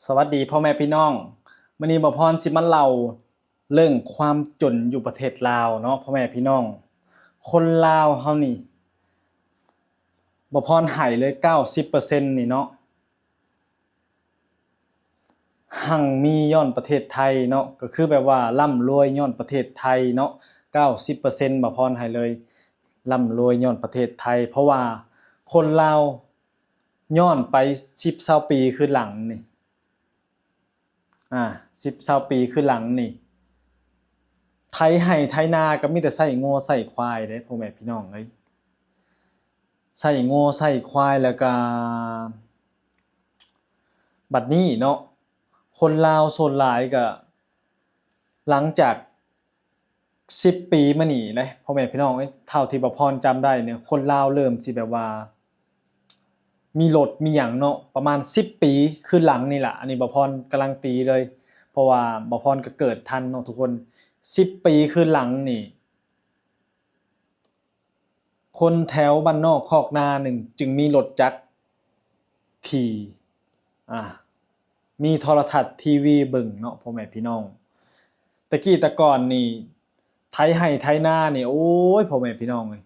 ສະຫວັດດີພໍ່ແມ່ພີ່ນ້ອງ, ມື້ນີ້ບ່າວພອນຊິມາເລົ່າເລື່ອງຄວາມຈົນຢູ່ປະເທດລາວເນາະພໍ່ແມ່ພີ່ນ້ອງ. ຄົນລາວເຮົານີ້ ບ່າວພອນໃຫ້ເລີຍເກົ້າສິບເປີເຊັນນີ້ເນາະ ຮັ່ງມີຍ້ອນປະເທດໄທເນາະ, ກໍຄືແບບວ່າລ່ຳລວຍຍ້ອນປະເທດໄທເນາະ, ເກົ້າສິບເປີເຊັນບ່າວພອນໃຫ້ເລີຍ ລ່ຳລວຍຍ້ອນປະເທດໄທ. ເພາະວ່າຄົນລາວຍ້ອນໄປສິບຊາວປີຄືຫຼັງນີ້ ອາ ສິບຊາວປີຄືຫຼັງນີ້ ໄຖໄຮ່ໄຖນາກໍມີແຕ່ໃຊ້ງົວໃຊ້ຄວາຍເດ້ພໍ່ແມ່ພີ່ນ້ອງເອີຍ, ໃຊ້ງົວໃຊ້ຄວາຍ. ແລ້ວກໍບັດນີ້ເນາະ ຄົນລາວສ່ວນຫຼາຍກໍ ຫຼັງຈາກສິບປີມານີ້ເດ້ພໍ່ແມ່ພີ່ນ້ອງເອີຍ, ເທົ່າທີ່ບ່າວພອນຈຳໄດ້ນີ້ ຄົນລາວເລີ່ມຊິແບບວ່າ ມີລົດມີຫຍັງເນາະ ປະມານສິບປີຄືຫຼັງນີ້ລະ. ອັນນີ້ບ່າວພອນການລັນຕີເລີຍ ເພາະວ່າບ່າວພອນກໍເກີດທັນເນາະທຸກຄົນ. ສິບປີຄືຫຼັງນີ້ ຄົນແຖວບ້ານນອກຄອກນາໜຶ່ງຈຶ່ງມີລົດຈັກຂີ່ ອາ ມີໂທລະທັດທີວີເບິ່ງເນາະພໍ່ແມ່ພີ່ນ້ອງ. ແຕ່ກີ້ແຕ່ກ່ອນນີ້ ໄຖໄຮ່ໄຖນານີ້ ໂອ້ຍ ພໍ່ແມ່ພີ່ນ້ອງເອີຍ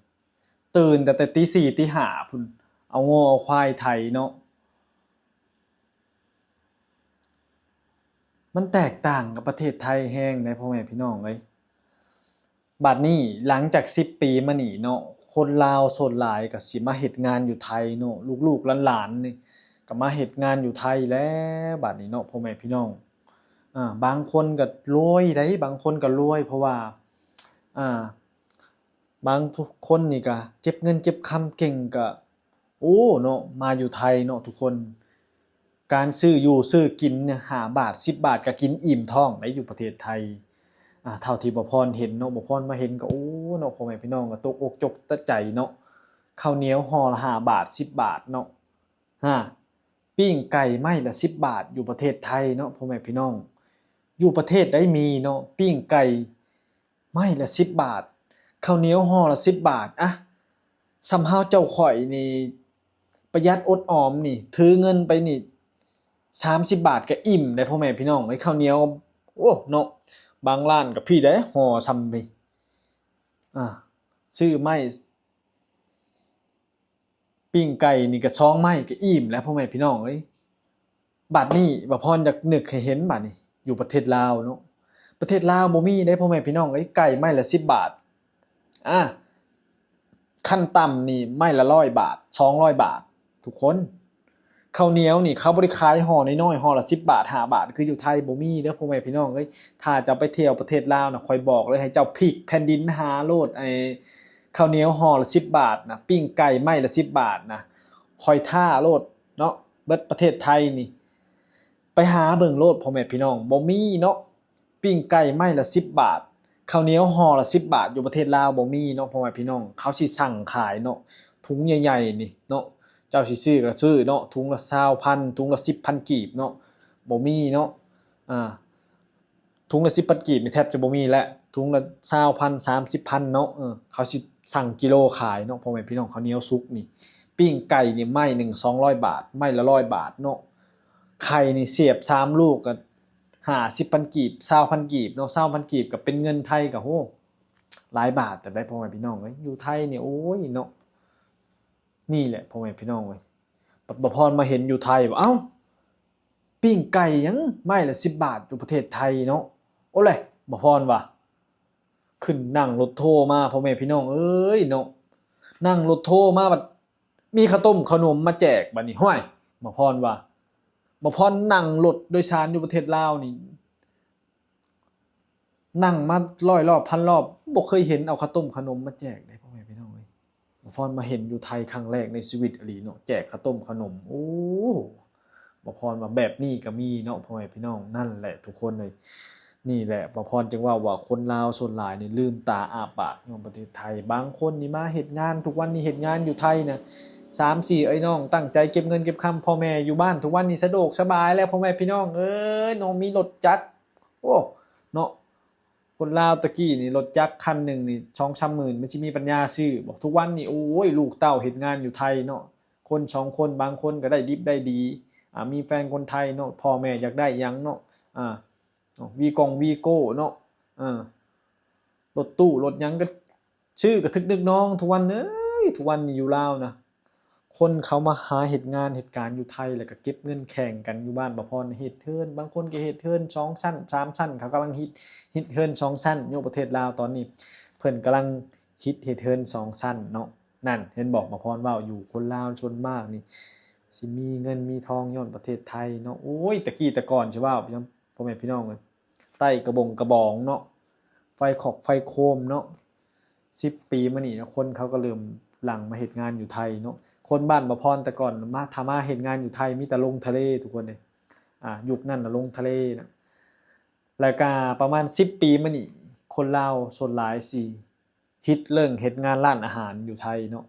ຕື່ນຕັ້ງແຕ່ຕີສີ່ຕີຫ້າພຸ້ນ ເອົາງົວເອົາຄວາຍໄຖເນາະ. ມັນແຕກຕ່າງກັບປະເທດໄທແຮງເດ້ພໍ່ແມ່ພີ່ນ້ອງເອີຍ. ບາດນີ້ຫຼັງຈາກສິບປີມານີ້ເນາະ ຄົນລາວສ່ວນຫຼາຍກໍຊິມາເຮັດງານຢູ່ໄທເນາະ, ລູກໆຫຼານໆນີ້ກໍມາເຮັດງານຢູ່ໄທແລ້ວບາດນີ້ເນາະ ພໍ່ແມ່ພີ່ນ້ອງ. ອາ ບາງຄົນກໍລວຍໄດ໋ ບາງຄົນກໍລວຍ ເພາະວ່າ ອາ ບາງຄົນນີ້ກໍເກັບເງິນເກັບຄຳເກັ່ງ ກໍ ໂອ້ ເນາະ ມາຢູ່ໄທເນາະທຸກຄົນ, ການຊື້ຢູ່ຊື້ກິນເນຍ ຫ້າບາດສິບບາດກໍກິນອີ່ມທ້ອງໄດ້ຢູ່ປະເທດໄທ. ອາ ເທົ່າທີ່ບ່າວພອນເຫັນເນາະ ບ່າວພອນມາເຫັນກໍ ໂອ້ ເນາະ ພໍ່ແມ່ພີ່ນ້ອງກໍຕົກອົກຕົກໃຈເນາະ. ເຂົ້າໜຽວຫໍ່ລະຫ້າບາດສິບບາດເນາະ, ຮະ ປີ້ງໄກ່ໄມ້ລະສິບບາດ ຢູ່ປະເທດໄທເນາະ ພໍ່ແມ່ພີ່ນ້ອງ. ຢູ່ປະເທດໃດມີເນາະ ປີ້ງໄກ່ ໄມ້ລະສິບບາດ, ເຂົ້າໜຽວຫໍ່ລະສິບບາດ. ອະ ສ່ຳເຮົາເຈົ້າຂ້ອຍນີ້ ປະຢັດອົດອອມນີ້ ຖືເງິນໄປນີ້ ສາມສິບບາດກໍອີ່ມໄດ໋ ພໍ່ແມ່ພີ່ນ້ອງເອີຍ. ເຂົ້າໜຽວ ໂອ້ ເນາະ ບາງຮ້ານກໍພີ້ໄດ໋ ຫໍ່ຊ່ຳນີ້ ອາ ຊື້ໄມ້ ປີ້ງໄກ່ນີ້ກໍສອງໄມ້ກໍອີ່ມແລ້ວ ພໍ່ແມ່ພີ່ນ້ອງເອີຍ. ບາດນີ້ບ່າວພອນຢາກນຶກໃຫ້ເຫັນບາດນີ້ ຢູ່ປະເທດລາວເນາະ ປະເທດລາວບໍ່ມີເດ້ ພໍ່ແມ່ພີ່ນ້ອງເອີຍ. ໄກ່ໄມ້ລະສິບບາດ ອາ ຂັ້ນຕ່ຳນີ້ໄມ້ລະຮ້ອຍບາດ ສອງຮ້ອຍບາດ ທຸກຄົນ. ເຂົ້າໜຽວນີ້ເຂົາບໍ່ໄດ້ຂາຍຫໍ່ນ້ອຍໆ ຫໍ່ລະສິບບາດ ຫ້າບາດ ຄືຢູ່ໄທ ບໍ່ມີເດີ້ ພໍ່ແມ່ພີ່ນ້ອງເອີຍ. ຖ້າຈະໄປທ່ຽວປະເທດລາວນະ ຂ້ອຍບອກເລີຍ ໃຫ້ເຈົ້າພິກແຜ່ນດິນຫາໂລດ ໄອ້ເຂົ້າໜຽວຫໍ່ລະສິບບາດນະ ປີ້ງໄກ່ໄມ້ລະສິບບາດນະ ຂ້ອຍທ້າໂລດເນາະ ເບິດປະເທດໄທນີ້ ໄປຫາເບິ່ງໂລດ ພໍ່ແມ່ພີ່ນ້ອງ ບໍ່ມີເນາະ. ປີ້ງໄກ່ໄມ້ລະສິບບາດ ເຂົ້າໜຽວຫໍ່ລະສິບບາດ ຢູ່ປະເທດລາວບໍ່ມີເນາະ ພໍ່ແມ່ພີ່ນ້ອງ. ເຂົາຊິສັ່ງຂາຍເນາະ ຖົງໃຫຍ່ໆນີ້ເນາະ ເຈົ້າຊິຊື້ກໍຊື້ເນາະ ຖົງລະຊາວພັນ ຖົງລະສິບພັນກີບເນາະ ບໍ່ມີເນາະ. ອາ ຖົງລະສິບພັນກີບນີ້ແທບຈະບໍ່ມີແລ້ວ ຖົງລະຊາວພັນ ສາມສິບພັນເນາະ. ເອີ ເຂົາຊິຊັ່ງກິໂລຂາຍເນາະ ພໍ່ແມ່ພີ່ນ້ອງ. ເຂົ້າໜຽວສຸກນີ້ ປີ້ງໄກ່ນີ້ໄມ້ໜຶ່ງສອງຮ້ອຍບາດ ໄມ້ລະຮ້ອຍບາດເນາະ. ໄຂ່ນີ້ສຽບສາມລູກກໍຫ້າສິບພັນກີບ ຊາວພັນກີບເນາະ ຊາວພັນກີບກໍເປັນເງິນໄທກໍ ໂຫ ຫຼາຍບາດແຕ່ໃດ໋ ພໍ່ແມ່ພີ່ນ້ອງເອີຍ. ຢູ່ໄທນີ້ ໂອ້ຍເນາະ ນີ້ແຫຼະ ພໍ່ແມ່ພີ່ນ້ອງເອີຍ. ບັດບ່າວພອນມາເຫັນຢູ່ໄທ ເອົ້າ ປີ້ງໄກ່ຫຍັງໄມ້ລະສິບບາດ ຢູ່ປະເທດໄທເນາະ. ໂອ້ແຫຼະ ບ່າວພອນວ່າ ຂຶ້ນນັ່ງລົດໂທມາ ພໍ່ແມ່ພີ່ນ້ອງເອີຍເນາະ ນັ່ງລົດໂທມາ ບັດມີເຂົ້າຕົ້ມເຂົ້າໜົມມາແຈກ. ບັດນີ້ ຫ້ວຍ ບ່າວພອນວ່າ ບ່າວພອນນັ່ງລົດໂດຍສານຢູ່ປະເທດລາວນີ້ ນັ່ງມາຮ້ອຍລອບພັນລອບ ບໍ່ເຄີຍເຫັນເອົາເຂົ້າຕົ້ມເຂົ້າໜົມມາແຈກເດ້ ພໍ່ແມ່ພີ່ນ້ອງເອີຍ. ບ່າວພອນມາເຫັນຢູ່ໄທຄັ້ງແລກໃນຊີວິດອີ່ຫຼີເນາະ ແຈກເຂົ້າຕົ້ມເຂົ້າໜົມ. ໂອ້ ບ່າວພອນວ່າແບບນີ້ກໍມີເນາະ ພໍ່ແມ່ພີ່ນ້ອງ. ນັ້ນແຫຼະທຸກຄົນເອີຍ ນີ້ແຫຼະ ບ່າວພອນຈຶ່ງເວົ້າວ່າຄົນລາວສ່ວນຫຼາຍນີ້ລືມຕາອ້າປາກຍ້ອນປະເທດໄທ. ບາງຄົນນີ້ມາເຮັດງານ ທຸກວັນນີ້ເຮັດງານຢູ່ໄທນະ ສາມສີ່ເອື້ອຍນ້ອງ ຕັ້ງໃຈເກັບເງິນເກັບຄຳ ພໍ່ແມ່ຢູ່ບ້ານ ທຸກວັນນີ້ສະດວກສະບາຍແລ້ວ ພໍ່ແມ່ພີ່ນ້ອງເອີຍເນາະ ມີລົດຈັກ ໂອ້ ເນາະ ຄົນລາວຕະກີ້ນີ້ ລົດຈັກຄັນໜຶ່ງນີ້ ສອງສາມໝື່ນ ມັນຊິມີປັນຍາຊື້ບໍ່? ທຸກວັນນີ້ ໂອ້ຍ ລູກເຕົ້າເຮັດງານຢູ່ໄທເນາະ ຄົນສອງຄົນ ບາງຄົນກໍໄດ້ດິບໄດ້ດີ. ອ່າ ມີແຟນຄົນໄທເນາະ ພໍ່ແມ່ຢາກໄດ້ຫຍັງເນາະ ອ່າ ເນາະ ວີກົງວີໂກ້ເນາະ ເອີ ລົດຕູ້ລົດຫຍັງກໍຊື້ກະທຶກນຶກນ້ອງ ທຸກວັນເອີຍ. ທຸກວັນນີ້ຢູ່ລາວນະ ຄົນເຂົາມາຫາເຮັດງານເຮັດການຢູ່ໄທ ແລ້ວກໍເກັບເງິນແຂ່ງກັນ. ຢູ່ບ້ານບ່າວພອນເຮັດເຮືອນ ບາງຄົນກໍເຮັດເຮືອນສອງຊັ້ນສາມຊັ້ນ ເຂົາກຳລັງຮິດເຮັດເຮືອນສອງຊັ້ນຢູ່ປະເທດລາວຕອນນີ້ ເພິ່ນກຳລັງຮິດເຮັດເຮືອນສອງຊັ້ນເນາະ. ນັ້ນ ເຫັນບໍ່ ບ່າວພອນເວົ້າຢູ່ ຄົນລາວສ່ວນມາກນີ້ຊິມີເງິນມີທອງຍ້ອນປະເທດໄທເນາະ. ໂອ້ຍ ແຕ່ກີ້ແຕ່ກ່ອນຊິເວົ້າ ພໍ່ແມ່ພີ່ນ້ອງເອີຍ ໃຕ້ກະບົງກະບອງເນາະ ໄຟຂອກໄຟໂຄມເນາະ ສິບປີມານີ້ເນາະ ຄົນເຂົາກໍເລີ່ມຫຼັ່ງມາເຮັດງານຢູ່ໄທເນາະ. ຄົນບ້ານບ່າວພອນແຕ່ກ່ອນມາ ຖ້າມາເຮັດງານຢູ່ໄທມີແຕ່ລົງທະເລທຸກຄົນເອີຍ ອ່າ ຍຸກນັ້ນນະລົງທະເລນະ. ແລ້ວກະປະມານສິບປີມານີ້ ຄົນລາວສ່ວນຫຼາຍຊິ ຮິດເລື່ອງເຮັດງານຮ້ານອາຫານຢູ່ໄທເນາະ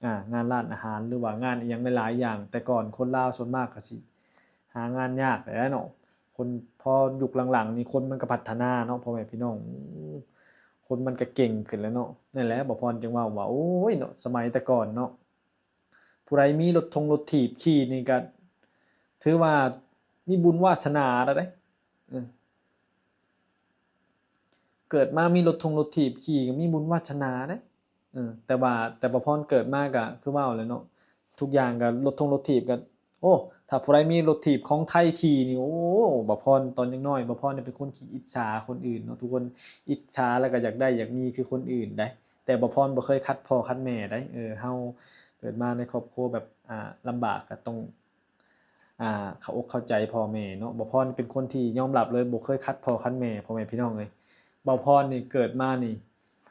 ອ່າ ງານຮ້ານອາຫານ ຫຼືວ່າງານອີ່ຫຍັງຫຼາຍໆຢ່າງ. ແຕ່ກ່ອນຄົນລາວສ່ວນມາກກໍຊິຫາງານຍາກແຫຼະເນາະ. ຄົນ ພໍຍຸກຫຼັງໆນີ້ຄົນມັນກໍພັດທະນາເນາະ ພໍ່ແມ່ພີ່ນ້ອງ ຄົນມັນກໍເກັ່ງຂຶ້ນແລ້ວເນາະ. ນັ້ນແຫຼະ ບ່າວພອນຈຶ່ງເວົ້າວ່າ ໂອ້ຍເນາະ ສະໄໝແຕ່ກ່ອນເນາະ ຜູ້ໃດມີລົດທົງລົດຖີບຂີ່ນີ້ກໍຖືວ່າມີບຸນວາສະໜາແລ້ວເດ້ ເອີ ເກີດມາມີລົດທົງລົດຖີບຂີ່ກໍມີບຸນວາສະໜາເດ້ ເອີ ແຕ່ວ່າ ແຕ່ບ່າວພອນເກີດມາກໍຄືເວົ້າແຫຼະເນາະ ທຸກຢ່າງກໍລົດທົງລົດຖີບກໍ ໂອ້ ຖ້າຜູ້ໃດມີລົດຖີບຂອງໄທຂີ່ນີ້ ໂອ້ ບ່າວພອນຕອນຍັງນ້ອຍ ບ່າວພອນນີ້ເປັນຄົນຂີ້ອິດສາຄົນອື່ນເນາະ ທຸກຄົນອິດສາ ແລ້ວກໍຢາກໄດ້ຢາກມີຄືຄົນອື່ນໃດ໋. ແຕ່ບ່າວພອນບໍ່ເຄີຍຂັດພໍ່ຂັດແມ່ໃດ໋ ເອີ ເຮົາເກີດມາໃນຄອບຄົວແບບ ອ່າ ລຳບາກ ກໍຕ້ອງ ອ່າ ເຂົ້າອົກເຂົ້າໃຈພໍ່ແມ່ເນາະ. ບ່າວພອນເປັນຄົນທີ່ຍອມຮັບເລີຍ ບໍ່ເຄີຍຂັດພໍ່ຂັດແມ່ ພໍ່ແມ່ພີ່ນ້ອງເອີຍ. ບ່າວພອນນີ້ເກີດມານີ້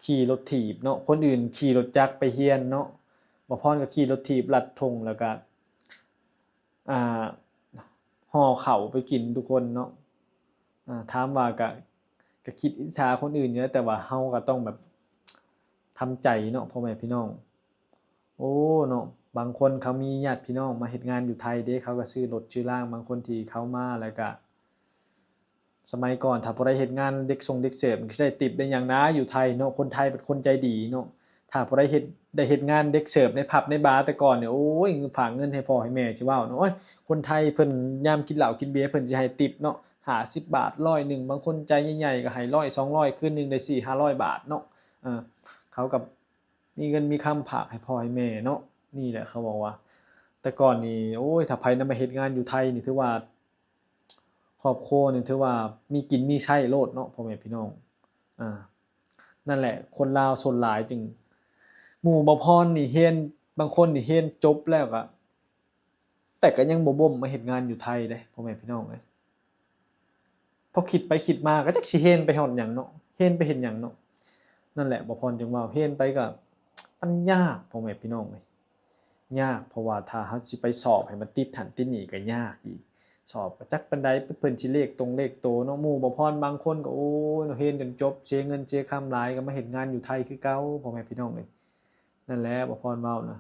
ຂີ່ລົດຖີບເນາະ ຄົນອື່ນຂີ່ລົດຈັກໄປຮຽນເນາະ ບ່າວພອນກໍຂີ່ລົດຖີບລັດທົ່ງ ແລ້ວກໍ ອ່າ ຫໍ່ເຂົ້າໄປກິນທຸກຄົນເນາະ. ອ່າ ຖາມວ່າກະ ກະຄິດອິດສາຄົນອື່ນຢູ່ແຫຼະ ແຕ່ວ່າເຮົາກໍຕ້ອງແບບທຳໃຈເນາະ ພໍ່ແມ່ພີ່ນ້ອງ. ໂອ້ ເນາະ ບາງຄົນເຂົາມີຍາດພີ່ນ້ອງມາເຮັດງານຢູ່ໄທເດ້ ເຂົາກໍຊື້ລົດຊື້ລາງ ບາງຄົນທີ່ເຂົາມາ ແລ້ວກະ ສະໄໝກ່ອນ ຖ້າຜູ້ໃດເຮັດງານເດັກສົ່ງເດັກເສີບ ມັນກໍຊິໄດ້ຕິບໄດ້ຫຍັງນາ ຢູ່ໄທເນາະ ຄົນໄທເປັນຄົນໃຈດີເນາະ. ຖ້າຜູ້ໃດເຮັດ ໄດ້ເຮັດງານເດັກເສີບໃນຜັບໃນບາແຕ່ກ່ອນນີ້ ໂອ້ຍ ຝາກເງິນໃຫ້ພໍ່ໃຫ້ແມ່ຊິເວົ້າເນາະ ໂອ້ຍ ຄົນໄທເພິ່ນຍາມກິນເຫຼົ້າກິນເບຍ ເພິ່ນຊິໃຫ້ຕິບເນາະ ຫ້າສິບບາດ ຮ້ອຍໜຶ່ງ ບາງຄົນໃຈໃຫຍ່ໆກໍໃຫ້ຮ້ອຍສອງຮ້ອຍ ຄືນໜຶ່ງໄດ້ສີ່ຫ້າຮ້ອຍບາດເນາະ. ເອີ ເຂົາກໍມີເງິນມີຄຳຝາກໃຫ້ພໍ່ໃຫ້ແມ່ເນາະ. ນີ້ແຫຼະເຂົາເວົ້າວ່າ ແຕ່ກ່ອນນີ້ ໂອ້ຍ ຖ້າໃຜນຳມາເຮັດງານຢູ່ໄທນີ້ ຖືວ່າ ຄອບຄົວນີ້ຖືວ່າມີກິນມີໃຊ້ໂລດເນາະ ພໍ່ແມ່ພີ່ນ້ອງ. ອ່າ ນັ້ນແຫຼະ ຄົນລາວສ່ວນຫຼາຍຈຶ່ງ ໝູ່ບ່າວພອນນີ້ຮຽນ ບາງຄົນນີ້ຮຽນຈົບແລ້ວກໍ ແຕ່ກໍຍັງບໍ່ບົ່ມມາເຮັດງານຢູ່ໄທເດ້ ພໍ່ແມ່ພີ່ນ້ອງເອີຍ. ພໍຄິດໄປຄິດມາກໍຈັກຊິຮຽນໄປຮອດຫຍັງເນາະ ຮຽນໄປເຮັດຫຍັງເນາະ. ນັ້ນແຫຼະ ບ່າວພອນຈຶ່ງເວົ້າ ຮຽນໄປກໍມັນຍາກ ພໍ່ແມ່ພີ່ນ້ອງເອີຍ ຍາກ ເພາະວ່າຖ້າເຮົາຊິໄປສອບໃຫ້ມັນຕິດຫັ້ນຕິດນີ້ກໍຍາກອີກ ສອບກໍຈັກປານໃດ ເພິ່ນຊິເລກຕົງເລກໂຕເນາະ. ໝູ່ບ່າວພອນບາງຄົນກໍ ໂອ້ຍ ເນາະ ຮຽນຈົນຈົບ ເສຍເງິນເສຍຄຳຫຼາຍ ກໍມາເຮັດງານຢູ່ໄທຄືເກົ່າ ພໍ່ແມ່ພີ່ນ້ອງເອີຍ. ນັ້ນແຫຼະ ບ່າວພອນເວົ້ານະ